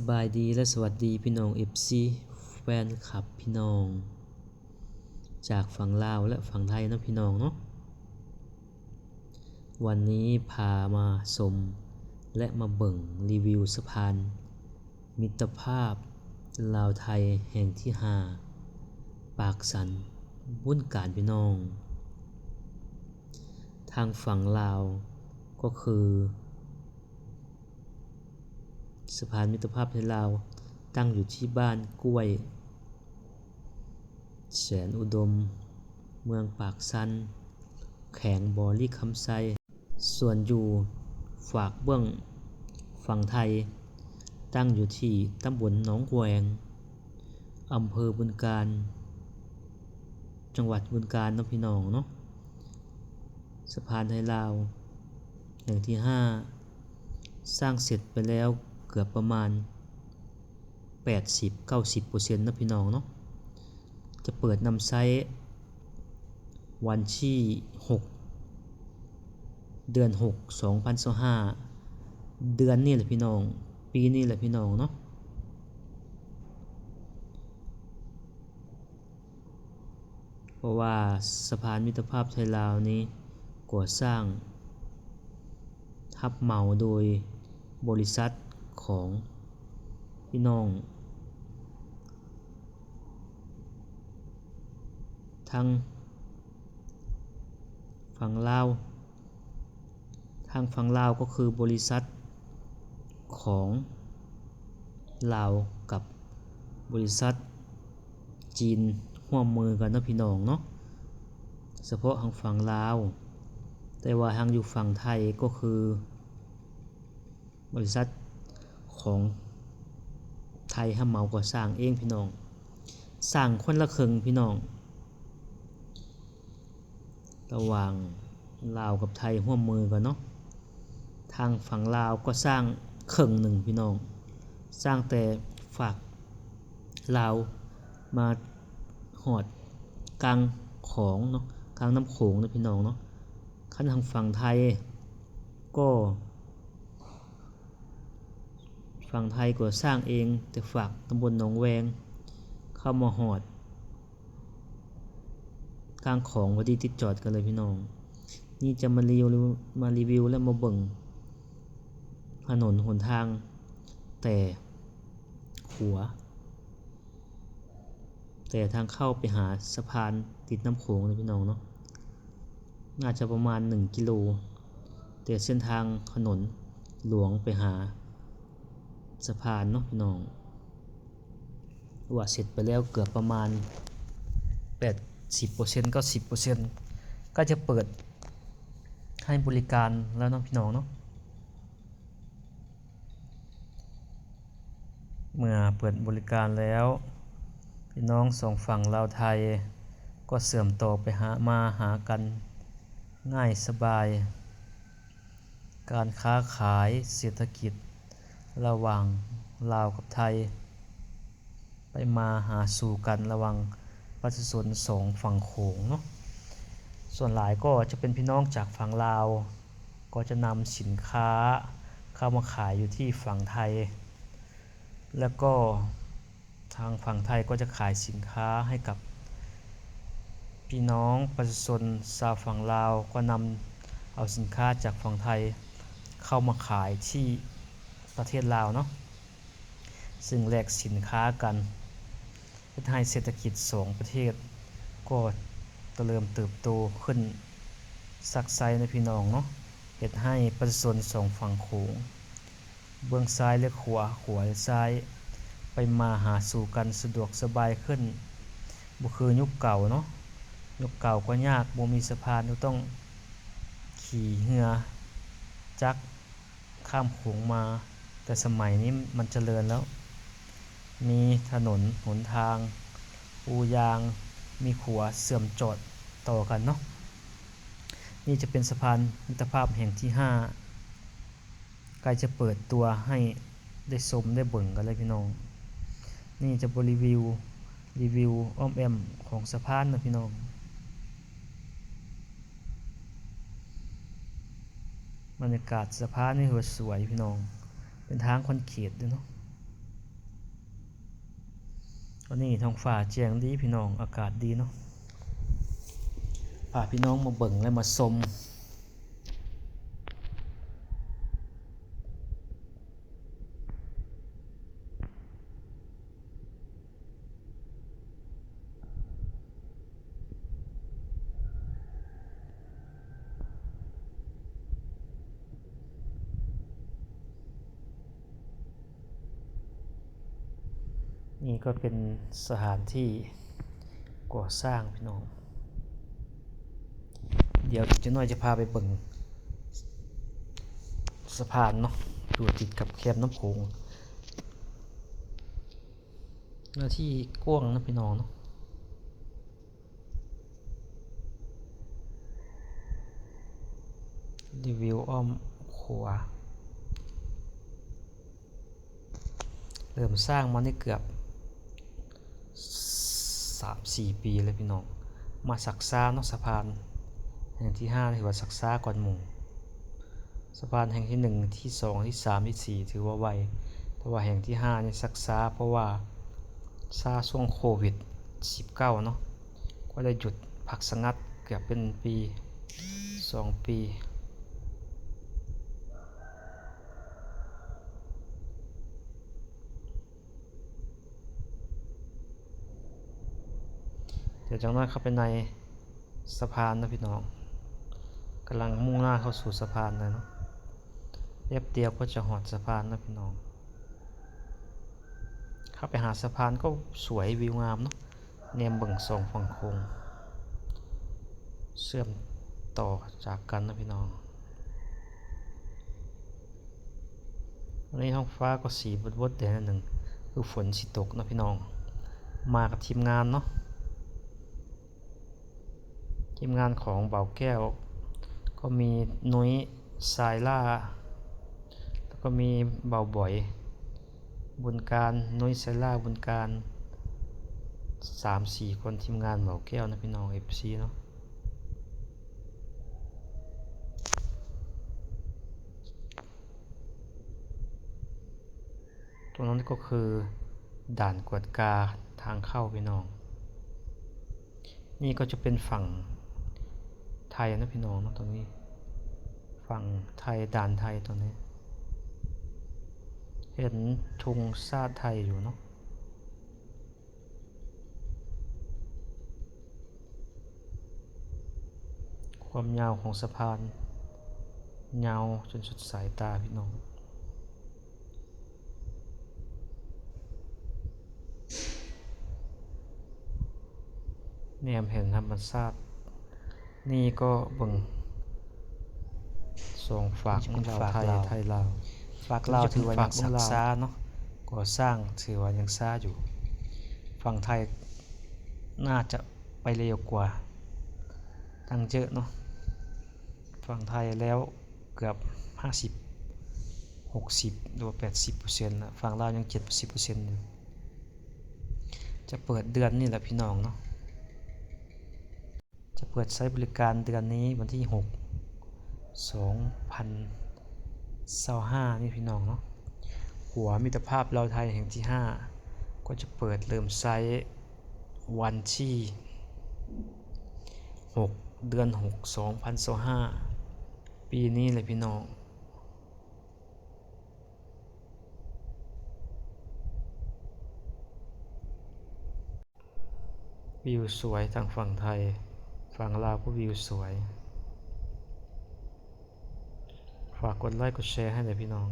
ບາຍດີ ແລະ ສະຫວັດດີພີ່ນ້ອງ ເອັຟຊີ ແຟນຄລັບພີ່ນ້ອງ ຈາກຝັ່ງລາວ ແລະ ຝັ່ງໄທເນາະພີ່ນ້ອງເນາະ. ວັນນີ້ພາມາຊົມ ແລະ ມາເບິ່ງຣີວິວສະພານມິດຕະພາບລາວໄທແຫ່ງທີຫ້າ ປາກຊັນ ບຶງການພີ່ນ້ອງ. ທາງຝັ່ງລາວກໍຄື ສະພານມິດຕະພາບໄທລາວ ຕັ້ງຢູ່ທີ່ບ້ານກ້ວຍແສນອຸດົມ ເມືອງປາກຊັນ ແຂວງບໍລິຄຳໄຊ. ສ່ວນຢູ່ຟາກເບື້ອງຝັ່ງໄທ ຕັ້ງຢູ່ທີ່ຕຳບົນໜອງແວງ ອຳເພີບຶງການ ຈັງຫວັດບຶງການເນາະພີ່ນ້ອງເນາະ. ສະພານໄທລາວແຫ່ງທີຫ້າ ສ້າງເສັດໄປແລ້ວເກືອບປະມານແປດສິບ ເກົ້າສິບເປີເຊັນເນາະພີ່ນ້ອງເນາະ. ຈະເປີດນຳໃຊ້ວັນທີຫົກ ເດືອນຫົກ ສອງພັນຊາວຫ້າ ເດືອນນີ້ແຫຼະພີ່ນ້ອງ ປີນີ້ແຫຼະພີ່ນ້ອງເນາະ. ເພາະວ່າສະພານມິດຕະພາບໄທລາວນີ້ກໍ່ສ້າງຮັບເໝົາໂດຍບໍລິສັດຂອງພີ່ນ້ອງທາງຝັ່ງລາວ. ທາງຝັ່ງລາວກໍຄືບໍລິສັດຂອງລາວກັບບໍລິສັດຈີນຮ່ວມມືກັນເນາະພີ່ນ້ອງເນາະ ສະເພາະທາງຝັ່ງລາວ. ແຕ່ວ່າທາງຢູ່ຝັ່ງໄທກໍຄື ບໍລິສັດຂອງໄທຮັບເໝົາກໍ່ສ້າງເອງພີ່ນ້ອງ ສ້າງຄົນລະເຄິ່ງພີ່ນ້ອງ ລະຫວ່າງລາວກັບໄທຮ່ວມມືກັນເນາະ. ທາງຝັ່ງລາວກໍສ້າງເຄິ່ງໜຶ່ງພີ່ນ້ອງ ສ້າງແຕ່ຟາກລາວມາຮອດກາງຂອງເນາະ ກາງນ້ຳໂຂງເນາະພີ່ນ້ອງເນາະ. ຄັນທາງຝັ່ງໄທກໍ ຝັ່ງໄທກໍສ້າງເອງແຕ່ຟາກຕຳບົນໜອງແວງ ເຂົ້າມາຮອດກາງຂອງ ພໍດີຕິດຈອດກັນເລີຍພີ່ນ້ອງ. ນີ້ຈະມາຣີວິວ ມາຣີວິວ ແລະ ມາເບິ່ງຖະໜົນຫົນທາງ ແຕ່ຂົວ ແຕ່ທາງເຂົ້າໄປຫາສະພານຕິດນ້ຳໂຂງເນາະພີ່ນ້ອງເນາະ ໜ້າຈະປະມານໜຶ່ງກິໂລ ແຕ່ເສັ້ນທາງຖະໜົນຫຼວງໄປຫາສະພານເນາະພີ່ນ້ອງ ວ່າເສັດໄປແລ້ວເກືອບປະມານແປດສິບເປີເຊັນ ເກົ້າສິບເປີເຊັນ ໃກ້ຈະເປີດໃຫ້ບໍລິການແລ້ວເນາະພີ່ນ້ອງເນາະ. ເມື່ອເປີດບໍລິການແລ້ວ ພີ່ນ້ອງສອງຝັ່ງລາວໄທກໍເຊື່ອມຕໍ່ໄປຫາ ມາຫາກັນງ່າຍສະບາຍ. ການຄ້າຂາຍເສດຖະກິດລະຫວ່າງລາວກັບໄທ ໄປມາຫາສູ່ກັນລະຫວ່າງປະຊາຊົນສອງຝັ່ງໂຂງເນາະ. ສ່ວນຫຼາຍກໍຈະເປັນພີ່ນ້ອງຈາກຝັ່ງລາວ ກໍຈະນຳສິນຄ້າເຂົ້າມາຂາຍຢູ່ທີ່ຝັ່ງໄທ ແລ້ວກໍທາງຝັ່ງໄທກໍຈະຂາຍສິນຄ້າໃຫ້ກັບພີ່ນ້ອງປະຊາຊົນຊາວຝັ່ງລາວ ກໍນຳເອົາສິນຄ້າຈາກຝັ່ງໄທເຂົ້າມາຂາຍທີ່ປະເທດລາວເນາະ. ຊຶ່ງແລກສິນຄ້າກັນ ເຮັດໃຫ້ເສດຖະກິດສອງປະເທດກໍຈະເລີນເຕີບໂຕຂຶ້ນຊັກໄຊເນາະພີ່ນ້ອງເນາະ, ເຮັດໃຫ້ປະຊາຊົນສອງຝັ່ງໂຂງ ເບື້ອງຊ້າຍ ແລະ ຂວາ, ຂວາ ແລະ ຊ້າຍ ໄປມາຫາສູ່ກັນສະດວກສະບາຍຂຶ້ນ. ບໍ່ຄືຍຸກເກົ່າເນາະ, ຍຸກເກົ່າກໍຍາກ ບໍ່ມີສະພານ ກໍຕ້ອງຂີ່ເຮືອຈັກ ຂ້າມໂຂງມາ, ແຕ່ສະໄໝນີ້ມັນຈະເລີນແລ້ວ, ມີຖະໜົນຫົນທາງ, ປູຢາງ, ມີຂົວເຊື່ອມຈອດຕໍ່ກັນເນາະ. ນີ້ຈະເປັນສະພານມິດຕະພາບແຫ່ງທີຫ້າ ໃກ້ຈະເປີດຕົວໃຫ້ໄດ້ຊົມໄດ້ເບິ່ງກັນເລີຍພີ່ນ້ອງ. ນີ້ຈະບໍ່ຣີວິວ, ຣີວິວອ້ອມແອ້ມຂອງສະພານເນາະພີ່ນ້ອງ. ບັນຍາກາດສະພານນີ້ຖືວ່າສວຍພີ່ນ້ອງ, ເປັນທາງຄອນກຣີດເດ້ເນາະ. ຕອນນີ້ທ້ອງຟ້າແຈ້ງດີພີ່ນ້ອງ ອາກາດດີເນາະ ພາພີ່ນ້ອງມາເບິ່ງ ແລະ ມາຊົມ. ນີ້ກໍເປັນສະຖານທີ່ກໍ່ສ້າງພີ່ນ້ອງ. ດຽວອີກຈັກໜ້ອຍຈະພາໄປເບິ່ງສະພານເນາະ ຢູ່ຕິດກັບແຄມນ້ຳໂຂງ. ເນື້ອທີ່ກວ້າງເນາະພີ່ນ້ອງເນາະ. ຣີວິວອ້ອມຂົວ ເລີ່ມສ້າງມານີ້ເກືອບສາມສີ່ປີແລ້ວພີ່ນ້ອງ. ມາຊັກຊ້າເນາະ ສະພານແຫ່ງທີຫ້າ ຖືວ່າຊັກຊ້າກ່ອນໝູ່. ສະພານແຫ່ງທີໜຶ່ງ ທີສອງ ທີສາມ ທີສີ່ ຖືວ່າໄວ, ແຕ່ວ່າແຫ່ງທີຫ້ານີ້ຊັກຊ້າ ເພາະວ່າຊ້າຊ່ວງໂຄວິດສິບເກົ້າເນາະ ກໍໄດ້ຢຸດພັກສະງັກເກືອບເປັນປີ ສອງປີ. ດຽວຈັກໜ້ອຍເຂົ້າໄປໃນສະພານເນາະພີ່ນ້ອງ, ກຳລັງມຸ່ງໜ້າເຂົ້າສູ່ສະພານແລ້ວເນາະ, ແປັບດຽວກໍຈະຮອດສະພານແລ້ວພີ່ນ້ອງ. ເຂົ້າໄປຫາສະພານກໍສວຍ ວິວງາມເນາະ, ແນມເບິ່ງສອງຝັ່ງໂຂງເຊື່ອມຕໍ່ຈາກກັນເນາະພີ່ນ້ອງ. ວັນນີ້ທ້ອງຟ້າກໍສີບົດໆແດ່ໜ້ອຍໜຶ່ງ ຄືຝົນຊິຕົກເນາະພີ່ນ້ອງ. ມາກັບທີມງານເນາະ, ທີມງານຂອງບ່າວແກ້ວ ກໍມີນຸ້ຍ ຊາຍລ່າ ແລ້ວກໍມີບ່າວບອຍ ບຸນການ, ນຸ້ຍ ຊາຍລ່າ ບຸນການ, ສາມສີ່ຄົນ ທີມງານບ່າວແກ້ວເນາະພີ່ນ້ອງ ເອັຟຊີເນາະ. ຕົງນັ້ນກໍຄືດ່ານກວດກາທາງເຂົ້າພີ່ນ້ອງ. ນີ້ກໍຈະເປັນຝັ່ງໄທນະພີ່ນ້ອງເນາະ, ຕົງນີ້ຝັ່ງໄທ, ດ່ານໄທຕົງນີ້, ເຫັນທຸງຊາດໄທຢູ່ເນາະ. ຄວາມຍາວຂອງສະພານ ຍາວຈົນສຸດສາຍຕາພີ່ນ້ອງ, ແນມເຫັນທຳມະຊາດ. ນີ້ກໍເບິ່ງສອງຟາກ ລາວໄທ, ໄທລາວ. ຟາກລາວຖືວ່າຍັງຊັກຊ້າເນາະ, ກໍ່ສ້າງຖືວ່າຍັງຊ້າຢູ່. ຝັ່ງໄທໜ້າຈະໄປເລັວກວ່າຕັ້ງເຈີະເນາະ. ຝັ່ງໄທແລ້ວເກືອບຫ້າສິບ ຫົກສິບ ຫຼືວ່າແປດສິບເປີເຊັນລະ, ຝັ່ງລາວຍັງເຈັດສິບເປີເຊັນຢູ່. ຈະເປີດເດືອນນີ້ແຫຼະພີ່ນ້ອງເນາະ. ຈະເປີດໃຊ້ບໍລິການເດືອນນີ້ ວັນທີຫົກ ສອງພັນຊາວຫ້ານີ້ພີ່ນ້ອງເນາະ. ຂົວມິດຕະພາບລາວໄທແຫ່ງທີຫ້າ ກໍຈະເປີດເລີ່ມໃຊ້ວັນທີຫົກ ເດືອນຫົກ ສອງພັນຊາວຫ້າ ປີນີ້ແຫຼະພີ່ນ້ອງ. ວິວສວຍທາງຝັ່ງໄທ, ຝັ່ງລາວກໍວິວສວຍ. ຝາກກົດໄລ້ກົດແຊໃຫ້ເດີພີ່ນ້ອງ.